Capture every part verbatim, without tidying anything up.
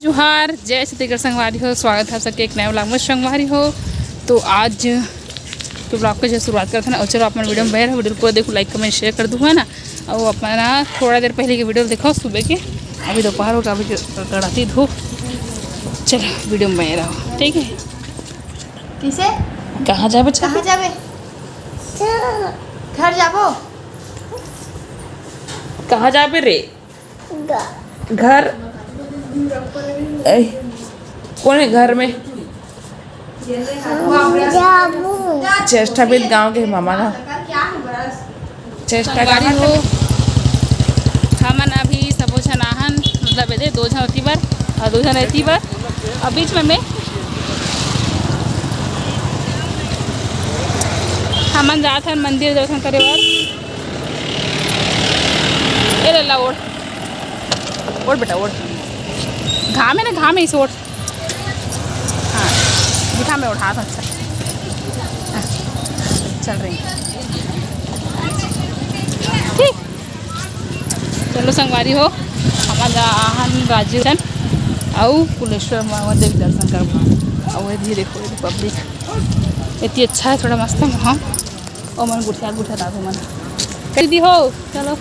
जोहार, जय छत्तीसगढ़ संगवारी हो, स्वागत है आप सबके एक नए vlog में संगवारी हो। तो आज के vlog के जो शुरुआत करते हैं ना, और चलो अपन video में बने रहो, video को देखो, like, comment, share कर दो, है ना। और अपना थोड़ा देर पहले के video देखो सुबह के, अभी दोपहर होगा, अभी गड़ाती धूप। चलो video में बने रहो, ठीक है। किसे? कहाँ जाबे? कहाँ जाबे? घर जाबो। कहाँ जाबे रे? घर। ए, कौन है घर में? हम जाबो। चेष्टा भी गांव के मामा ना। चेष्टा संगवारी हो, हमन अभी सबो झन आहन, मतलब एदे दो झन ओती बर और दो झन एती बर, और बीच में मैं, हमन जात हन मंदिर दर्शन करे बर। ए ले ला ओढ़, ओढ़ बेटा ओढ़, घाम है ना, घाम है, इसे ओढ़। हाँ, दिखा, मैं उठा था। अच्छा, हाँ, चल रही। ठीक, चलो संगवारी हो, हमन आहन राजीव दन अउ कुलेश्वर मंदिर के दर्शन करबो। अउ ये भी देखो, ये पब्लिक इतनी अच्छा है, थोड़ा मस्त है वहाँ। ओ मन गुठिया गुठिया दादू मन। दीदी हो, चलो।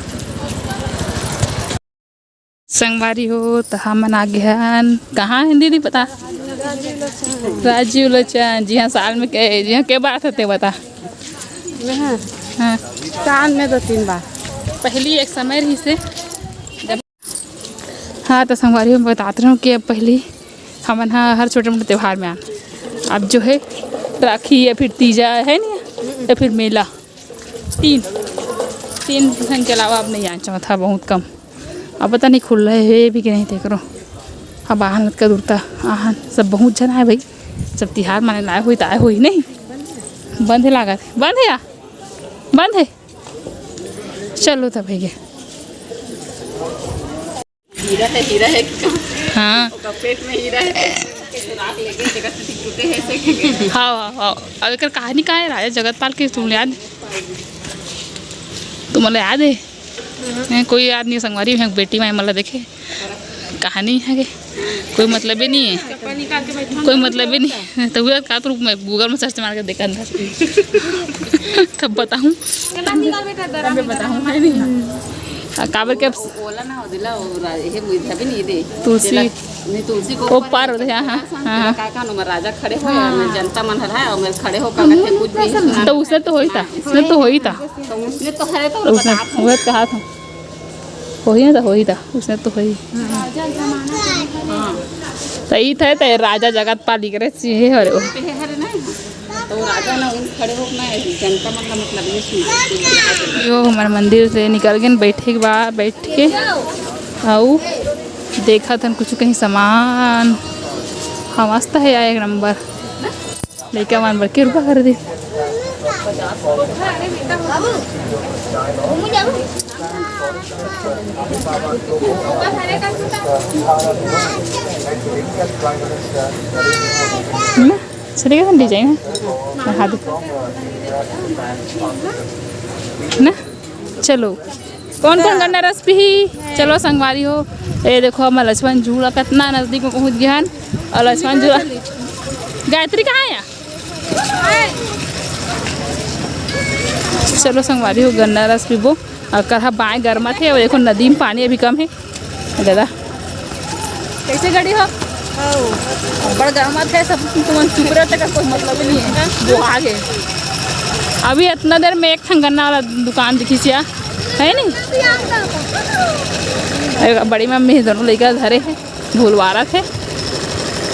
संगवारी हो, त हमन आ गे हन। कहाँ है दीदी, पता? राजीव लोचन। जी हाँ, साल में के, जी हाँ, के बार आथे बता? हाँ। हाँ। साल में दो तीन बार। पहली एक समय रहिसे जब, हाँ, तो संगवारी, मैं बतात रही हूँ कि अब पहली हमन हा हर छोटे मोटे त्योहार में आन, अब जो है राखी या फिर तीजा है नहीं, या फिर मेला, तीन, तीन ठन के अलावा अब नहीं आन चाहत हा, बहुत कम। अब पता नहीं खुल रहे हे भी कि नहीं, देख रो। अब आहन अतका दूर ता आहन, सब बहुत झन आए भाई, सब तिहार माने लाए होई त आए होई नहीं। बंद है लागत है, बंद है या? बंद है। चलो तब भैया। हीरा है, हीरा है कि हाँ। ओकर पेट में हीरा है, तो ओके सुराख लगे, जगह से टूटे है, ऐसे कि हाँ, हाँ, हाँ। अब एकर कहानी का है राजा जगतपाल के, तुम याद, तुम्हारा याद है? हैं, कोई याद नहीं, संगवारी में बेटी माई मला देखे, कहानी है के? कोई मतलब ही नहीं है, कोई मतलब ही नहीं है। तो हुआ का तो रुक, मैं Google में search मार के देखा अंदर। तब बताऊँ। अबे बताऊँ, है नहीं? आ, काबर के अब ओला ना हो दिला, वो रा-, ये मुझे भी नहीं दे। तुलसी। तेला, नहीं, तुलसी को ओ ऊपर पार है, होते हैं, हाँ, हाँ, हाँ, हाँ। का, का नाम है, राजा खड़े हो, हाँ। मैं जनता मन हर है, और मैं खड़े होकर तो कुछ भी सुना तो नहीं। उसने तो होई था, उसने तो होई था। तो उसने तो है, तो उसने, बता। वो कहा था। होही ना, तो होही था, उसने तो होही। हाँ। तो ई थे, ते राजा जगतपाल करे, ये हरे वो। ये हरे ना, तो राजा ना उन खड़े होके ना जनता मन का मतलब ये सुना। यो हमारे मंदिर से निकल गए, बैठे के बाद बैठ के, अउ देखत हन कुछ कहीं सामान। हाँ, मस्त है यार, एक नंबर। लइका मन बर कृपा कर दे। ना, चलेगा ना डिजाइन है। हाँ, दे। ना, चलो। कौन कौन गन्ना रस पीही? चलो संगवारी हो, ये देखो, हमर लक्ष्मण झूला कितना नजदीक में पहुंच गया है। और लक्ष्मण झूला, गायत्री कहाँ है? चलो संगवारी हो, गन्ना रस पीबो। और करहा बाएं गरमा थे, और देखो नदी में पानी अभी कम है। दादा, कैसे गड़ी हो? बड़ गरमा थे सब, तुम चुप रहते का कोई मतलब ही नहीं है। वो आ गए। अभी इतना देर में एक ठन गन्ना वाला दुकान दिखी सिया, है नहीं? अरे, बड़ी मम्मी दोनों लइका धरे हैं, झुलवारत हे।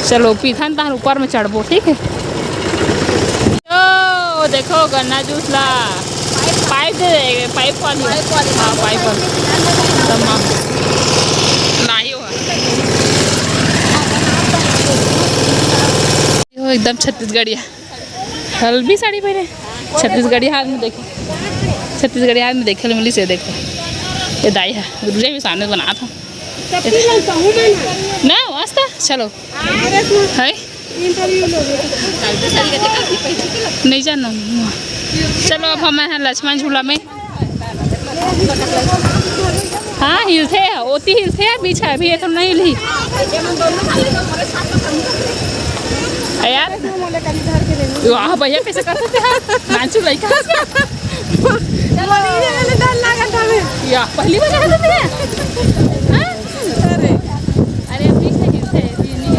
चलो, पीथन तहन ऊपर में चढ़बो, ठीक है? ओ, देखो, गन्ना जूस ला। पाइप दे देंगे, पाइप वाली। पाइप वाली। हाँ, पाइप वाली। तब माँ। नाही हुआ। यो एकदम छत्तीसगढ़िया। हल्बी साड़ी पहने। छत्तीसगढ़िया हाथ में देखो। छत्तीसगढ़िया हाथ में देखे मिली से देखो। ये दाई है। रुझे भी सामने बना था। ना, वास्ता। चलो। है? नहीं जानो। चलो, अब हम हैं लक्ष्मण झूला में। हाँ, हिलथे, ओती हिलथे, बीच हे, अभी ये तो नहीं हिलही। ए यार, वाह भैया, कैसे कर सकते हैं? नाचू लइका। डर लागत हवे। या, पहली बार देखत हवे? हाँ? अरे। अरे, बीच में हिलथे, बीच में,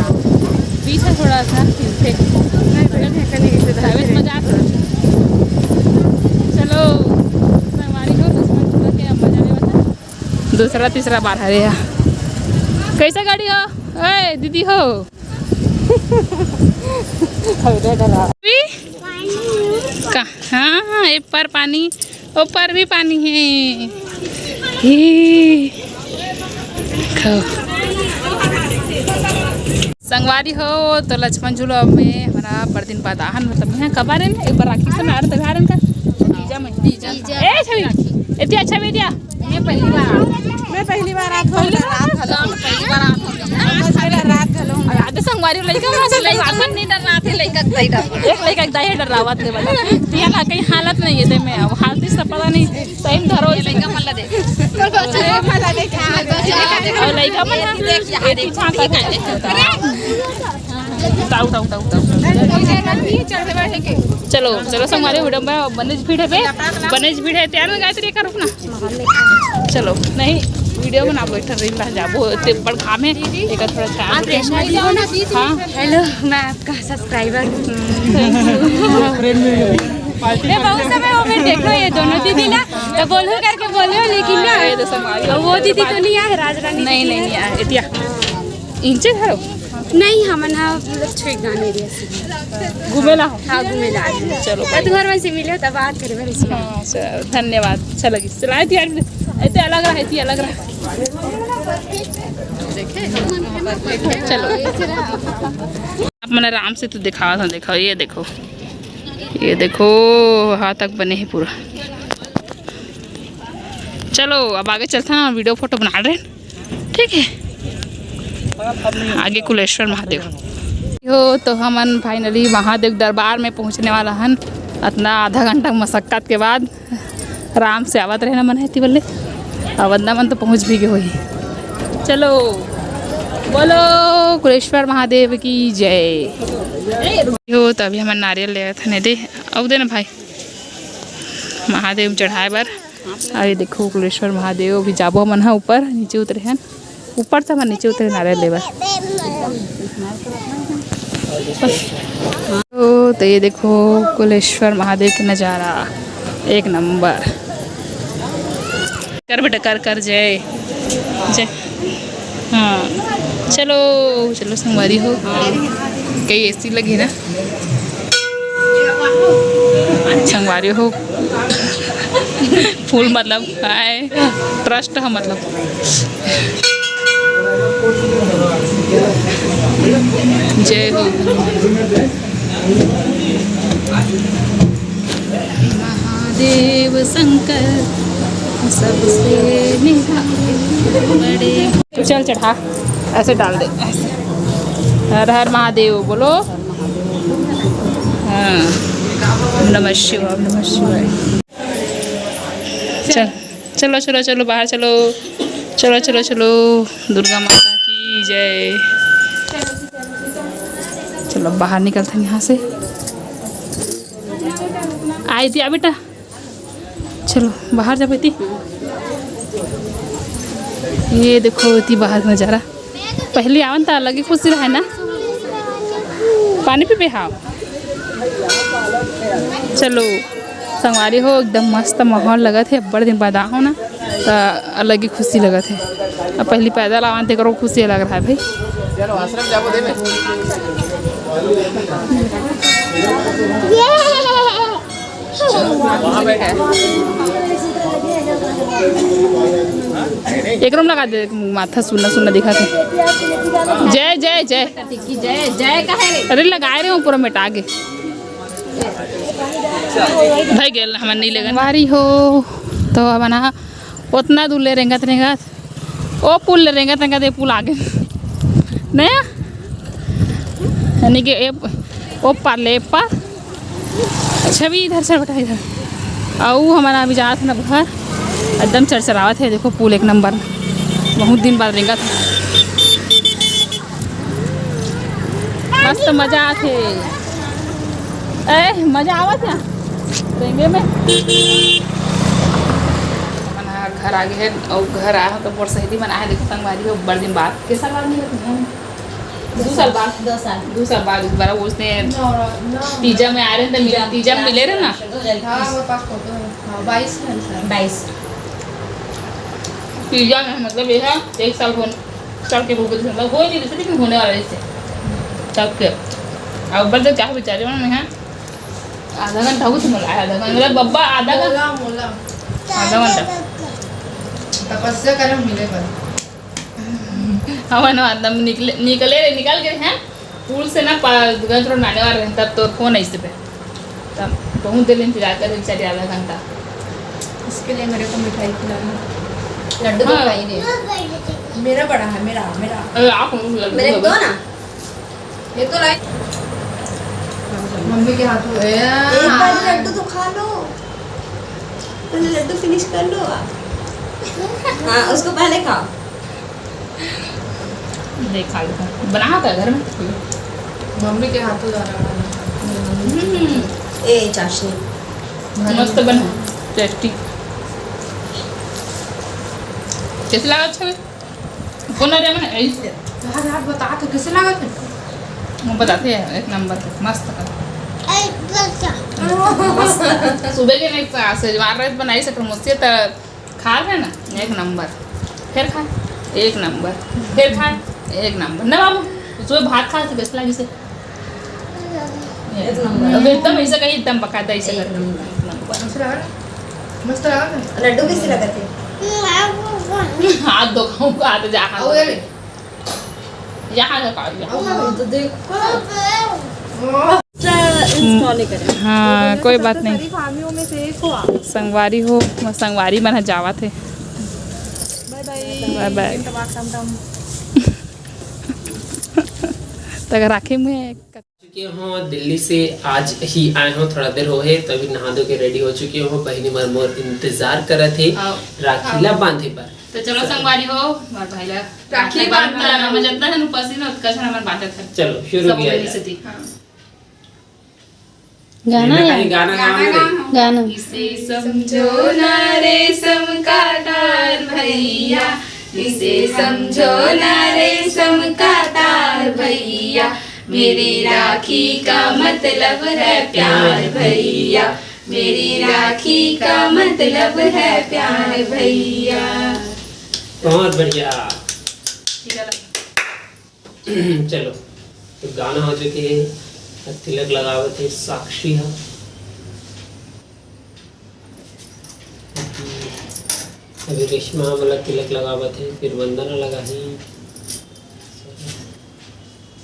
बीच में थोड़ा सा हिलथे। नहीं, नहीं, नहीं, नहीं, नहीं, नहीं। मजाक। चलो, संगवारी हो, दुश्मन छुआ के अब मजा लेवत हे। दूसरा, तीसरा बार हरे हे। कैसा गाड़ी हो? ए, दीदी हो? अरे, डरा। भी? का? हाँ, हाँ, ए पार पानी, ओ पार भी पानी हे। हे। खाओ। संगवारी हो, तो लक्ष्मण झूला में हमन बड़ दिन बाद आहन, मतलब, यहाँ कब आ रहे हैं? एक बार राखी से मैं आ रहे थे, आ रहे हैं का? तीजा में। तीजा। ए, छवि, एती अच्छा बेटिया। मैं पहली बार आत हूँ। मैं पहली बार आत हूँ। पहली बार आत हूँ। रात घलो। अरे, आधे संगवारी लइका मन से लइका मन नहीं डर रहा थे, लइका के दाई डर रहा। एक लइका के दाई डर रहा बात नहीं बता। तिया ला कहीं हालत नहीं है, ते में अब हालत इसका पता नहीं। सही में धरो ये लइका मन ला दे। और लइका मन ला दे। देख, यहाँ देख। पीछा कर। उठा, उठा, उठा, उठा। चलो, चलो, संगवारी, वीडियो में बने भीड़ हे बे, बने भीड़ हे। तैयार हो, गायत्री, एक रुक ना। चलो, नहीं, वीडियो बना, बैठल रही ला जाबो, ते बड़ काम हे, एक थोड़ा काम। हाँ। हेलो, मैं आपका सब्सक्राइबर। मैं बहुत समय हो गए, देख लो ये दोनों दीदी ना, तो बोलूँ करके बोले हो, लेकिन ना, हाँ, ये तो संगवारी। वो दीदी तो नहीं आए, राजरानी नहीं, दीदी नहीं, है। नहीं आए, एतिया। इंचे घरो? नहीं, हमन ह मतलब छुईगान एरिया से। घूमे ला? हाँ, घूमे ला। चलो, तो तुहर मन से मिले हो, तब बात करे बर इसी। हाँ, चलो, धन्यवाद, अच्छा लगी। चलाए थी यार, ऐसे अलग रहा, ऐसे अलग रहा। चलो, आप मन आराम से तो दिखावा था, दिखाओ, ये देखो, ये देखो, वहाँ तक बने हे पूरा। चलो, अब आगे चलथन, वीडियो फोटो बना रहे हैं। ठीक है, आगे कुलेश्वर महादेव। यो तो हमन finally महादेव दरबार में पहुँचने वाला हन। अतना आधा घंटा मशक्कत के बाद आराम से आवत रहे ना मन है तिवल्ले। अब अंदा मन तो पहुँच भी गए होही। चलो, बोलो कुलेश्वर महादेव की जय। यो तो अभी हमन नारियल लेवत हन दे, अउ दे ना भाई। महादेव चढ़ाए बर। अरे देखो, कुलेश्वर महादेव, अभी जाबो मन ह ऊपर, नीचे उतरे हन, ऊपर से हमन नीचे उतरे नारियल लेबर। ओ, तो ये देखो, कुलेश्वर महादेव के नजारा एक नंबर। कर बेटा, कर, कर, जय, जय। हाँ, चलो, चलो संगवारी हो, कई एसी लगी ना। संगवारी हो, फूल मतलब आय, ट्रस्ट ह मतलब। जय हो। महादेव शंकर सबसे निराले बड़े। चल चढ़ा, ऐसे डाल दे, ऐसे। हर हर महादेव बोलो। हाँ, ओम नमः शिवाय, ओम नमः शिवाय। चल, चलो, चलो, चलो, बाहर चलो। चलो, चलो, चलो, दुर्गा माता की जय। चलो, बाहर निकलते हैं यहाँ से। आई दिया बेटा। चलो, बाहर जा बेटी। ये देखो, इतनी बाहर का नजारा। पहली आवन त अलग ही खुशी रहे ना। पानी पीबे? हाँ। चलो, संगवारी हो, एकदम मस्त माहौल लगत हे। बड़ दिन बाद आहो ना, त अलग ही खुशी लगत हे। अब पहली पैदल आवन, तेकरो खुशी अलग रहा भाई। चलो, आश्रम जाबो दे में। एकरो में लगा दे, माथा सुन्ना सुन्ना दिखा के। जय, जय, जय। की जय, जय कहे रे। अरे, लगाए रहे हो, पूरा मिटा के। भाई गेल, हमन नहीं लेगन। बारी हो, तो अब ना, उतना दूर ले रेंगत, रेंगत, ओ पुल ले रेंगत, रेंगत, ये पुल आगे। नया? यानी कि ए, ओ पार ले, ए पार। अच्छा, भी इधर से बेटा, इधर। अउ हमारा अभी जात हे ना घर, एकदम चरचरावत हे। देखो, पुल एक नंबर। बहुत दिन बाद रेंगत हे। मस्त मजा आथे। ए, मजा आवत हे रेंगे में। मन ह घर आ गे हे अउ घर आए हो तो मोर सहेली मन आए हे। देखो संगवारी हो, बड़ दिन बाद, के साल बाद नहीं होती है? दू साल बाद। दो साल। दू साल बाद दोबारा उसने तीजा में आ रहे थे, तीजा में मिले रहे ना। हाँ, वो पास फोटो है। हाँ, बाईस में है सर। बाईस। तीजा में, मतलब, ये है, एक साल होने, साल के हो गए थे, मतलब, हो ही नहीं रहे थे, लेकिन होने वाला है इससे। तब के। अब बस क्या बेचारे मन में है, आधा घंटा हो गया, आधा घंटा, मतलब, बब्बा आधा घंटा। मोला, मोला। आधा घंटा। तपस्या करे मिले बस। हमन एकदम निकले, निकले रे, निकल गए हैं पुल से ना, पा-, गए थोड़ा नहाने वाले हैं, तब तो फोन ऐसे पे, तब बहुत देर इंतजार करे बेचारी, आधा घंटा। इसके लिए मेरे को मिठाई खिलाना। लड्डू तो हाँ। खाई नहीं। मेरा बड़ा है, मेरा, मेरा। अरे, आप लोग लड्डू मेरे खाओ। दो ना। ये तो लाई। मम्मी के हाथों, ए, एक बार लड्डू तो खा लो। पहले लड्डू फिनिश कर लो आप। हाँ, उसको पहले खाओ। नहीं, खा लेता। बना होता है घर में। मम्मी के हाथों ज्यादा बना। हम्म। ए, चाशनी। मस्त बना, टेस्टी। कैसे लगा? अच्छा है? कौन आ रहा है? ऐसे। यार, यार, बता तो कैसे लगा थे? वो बताते हैं, एक नंबर का, मस्त का। सुबह के नहीं, आज से मार रहे बनाई से, समोसे त खा रहे ना, एक नंबर। फिर खा, एक नंबर। फिर खा, एक नंबर। ना बाबू, सुबह भात खा से कैसे लगी से? एक नंबर। अब एकदम ऐसे कहीं, एकदम बकायदा ऐसे एक करके। नंबर। एक नंबर। अच्छा लगा ना? मस्त लगा ना? लड्डू कैसे लगा थे? हाथ धो खाऊंगा, हाथ जा, हाथ आओ धो। ये ले। यहाँ से काट लिया। आओ, आओ, तो देखो। Insta install ही करें। हाँ, तो कोई बात नहीं। शरीफ हामियों में से एक हो आप। संगवारी हो, मैं संगवारी मन ह जावत हे। Bye bye। Bye bye। टम टम। तक राखे में चुके हो दिल्ली से, आज ही आए हो, थोड़ा देर हो हे, तभी नहा धो के ready हो चुके हो। बहिनी मन मोर इंतजार करत हे हाँ। राखी ला बांधे बर। तो चलो संगवारी हो, हमार भाई ला राखी राखी बांधना बांधना है। हम जतना जन उपस्थित हो, उतका जन हमन बांटत हन। चलो, शुरू सब किया बहिनी जाए। से दी। हाँ। गाना ये या? कहीं गाना गाना गाना गाना। गाना। इसे समझो ना रेशम का तार भैया, इसे समझो ना रेशम का तार भैया, मेरी राखी का मतलब है प्यार भैया, मेरी राखी का मतलब है प्यार भैया। बहुत बढ़िया। ठीक है। चलो, तो गाना हो चुके हे, अब तिलक लगावत हे साक्षी ह। अभी रेशमा वाला तिलक लगावत हे, फिर वंदना लगाही।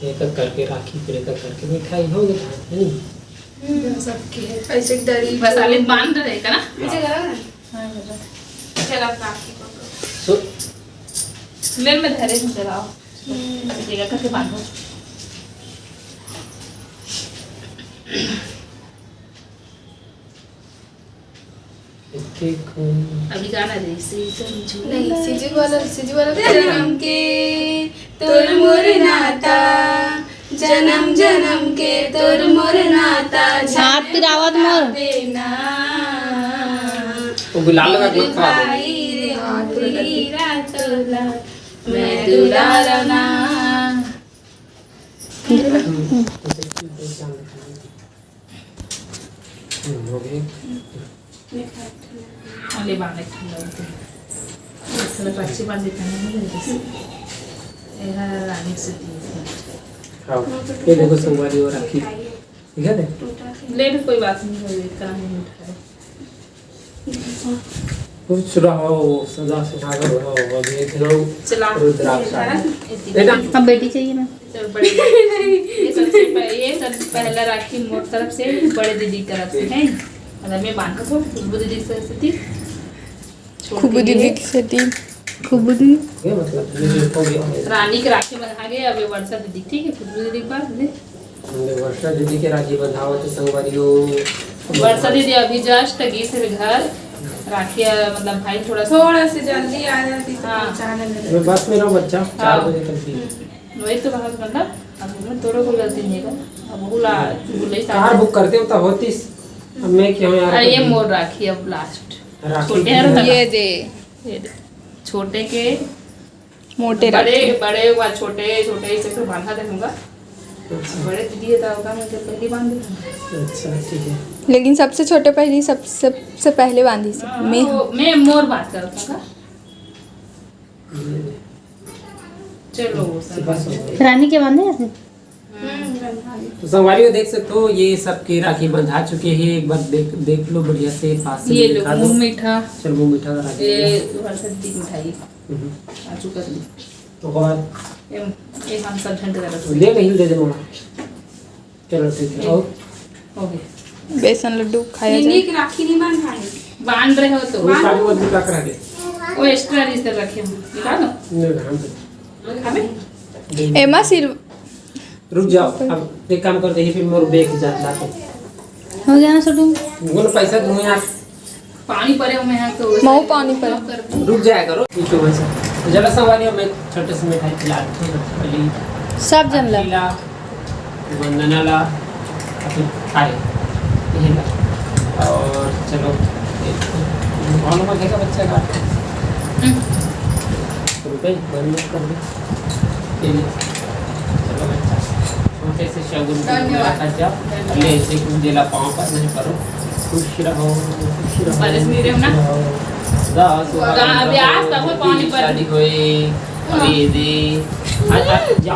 एक एक करके राखी, फिर एक एक करके मिठाई हो गया, है नी? हम्म, सबके है। ऐसे एक दरी बस को आले बांध रहे का ना? हाँ। पीछे करा ना? हाँ, बस। चल, अब राखी को तो। सो, ले, मैं धरे हूँ, चलाओ। हम्म। ऐसे करके बांधो। अभी गाना दे, इसे समझो नहीं, ना। सीजी वाला, सीजी वाला। जन्म के तोर मोर नाता, जन्म जन्म के तोर मोर नाता, हाथ पिरावत मोर। देना। वो गुलाल लगा के मोर मत खा। भाई रे, हाँ, पूरा मोर करके। हीरा तोला, मैं दुलारना। हम्म, हम्म। हम्म, हो गई। अरे बाबा, ठंडा होते हैं। इस तरह अच्छी बात देखा नहीं है, जैसे। ये है रानी से दी। हाँ, ये देखो संगवारी हो राखी। ठीक है ने? ले भी कोई बात नहीं है, इतना नहीं उठाए। कुछ रहो, सदा सुहागन रहो, अभी एक दिनों चला। रुद्राक्ष आ गया। इतनी। बेटा। अब बेटी चाहिए ना। चल, बड़ी। ये सबसे पह-, ये सब पहला राखी मोर तरफ से, बड़े दीदी की तरफ से, है। मतलब, मैं बांधत हूँ, खुशबू दीदी की तरफ से थी। छोड़ खुशबू के दीदी लिए। की सेती, खुशबू दीदी। ये मतलब, ये जो हो गया। रानी के राखी बंधा गए, अब ये वर्षा दीदी, ठीक है, खुशबू दीदी के पास दे। हमने वर्षा दीदी के राखी बंधावत है, संगवारी हो। वर्षा दीदी अभी just गीस है घर, राखी, मतलब भाई थोड़ा सा थोड़ा सा जल्दी आ जाती तो हाँ। पहुंचाने में। मैं बस में रहूँ बच्चा, चार हाँ। बजे तक भी। हम्म, वही तो बात, मतलब अब मैं तोरो को गलती नहीं कर, अब वो ला, वो ले कार बुक करते हो तो होतीस। अब मैं क्यों यार, अरे ये कभी मोर राखी अब लास्ट। राखी छोटे की यार। ये दे। ये दे। छोटे के मोटे बड़े राखी। बड़े हुआ, छोटे छोटे ही से फिर बांधा देखूंगा। अच्छा। बड़े दीदी है तो होगा, मैं जब पहली बांध दूंगा। अच्छा, ठीक है। लेकिन सबसे छोटे पहली, सब सबसे पहले बांधी से हाँ, मैं वो, मैं मोर बात करता था। ये ले। चलो वो सब बस हो गया। रानी के बांधे ऐसे? हम्म, गंधा है। तो संगवारी हो, देख सकते हो, ये सबके राखी बंधा चुके हैं। एक बार देख, देख लो बढ़िया से, पास से ये लो, दिखा दो। मुंह मीठा। चल, मुंह मीठा करा दे। ये हर सब्जी मिठाई हम्म। आ चुका है। तो कौन? ये, ये हम सब झंड कर रहे ले, नहीं दे दे मामा। चलो, ठीक है। और? हो गया। बेसन लड्डू खाया चीनी जाए। की राखी नहीं बांधा है। बांध रहे हो तो वो बांध। साबुन का करा दे। वो एक्स्ट्रा रिश्ते रखे हम। निकाल दो। नहीं, हम तो अबे? दे दे। एमा सिल- रुक जाओ, अब एक काम कर दे, फिर मोर बेक जात लाते। हो गया ना छोटू? बोलो, पैसा दूं यार। पानी पड़े हुए हैं तो वैसे मऊ पानी पड़े। रुक जाया करो, ठीक है वैसे। तो चलो संगवारी हो, मैं छोटे से मिठाई खिला देता हूँ सबसे पहले। सब जन ला। अखिला, वंदना ला, अभी खाए। यही ला। और चलो, एक कौन को देखा बच्चा का? हम्म। रुको, बंद मत कर दे। ये ले। चलो बच्चा, छोटे से शगुन को धन्यवाद। मेरा खर्चा। धन्यवाद। ले, इसे कुछ देला पाँव पर नहीं पड़ो। खुश रहो, खुश रहो, बारिश नहीं रहो ना? खुश रहो। सदा सुहागन गा-, अभी आज रहो, तक वो पानी भर शादी होए। हाँ। अरे दे। आ, आ, जा।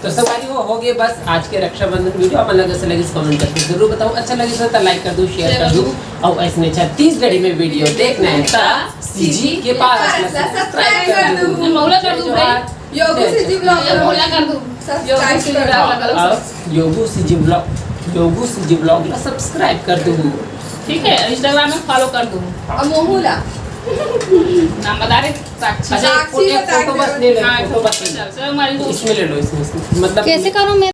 तो संगवारी हो, हो गए बस आज के रक्षाबंधन वीडियो। अपन लगे से लगे कमेंट करके जरूर बताओ, अच्छा लगे तो लाइक कर दो, शेयर कर दो, और ऐसे छत्तीसगढ़ी में वीडियो देखना है तो सीजी के पास सब्सक्राइब कर दो। मोला कर दो भाई। योगू सीजी vlog ये मोला कर दो। सब्सक्राइब कर दो। अब योगू सीजी vlog, योगू सीजी vlog ला सब्सक्राइब कर दो। ठीक है, Instagram में फॉलो कर दो। अब मोहू ला। नाम बता रहे, साक्षी। अच्छा, एक साक्षी फोटो, एक बता फोटो बस दो। ले लो, हाँ, फोटो बस ले लो। चल, चल, हमारी दोस्त। इसमें ले लो, इसमें, इसमें। मतलब कैसे करूँ मैं?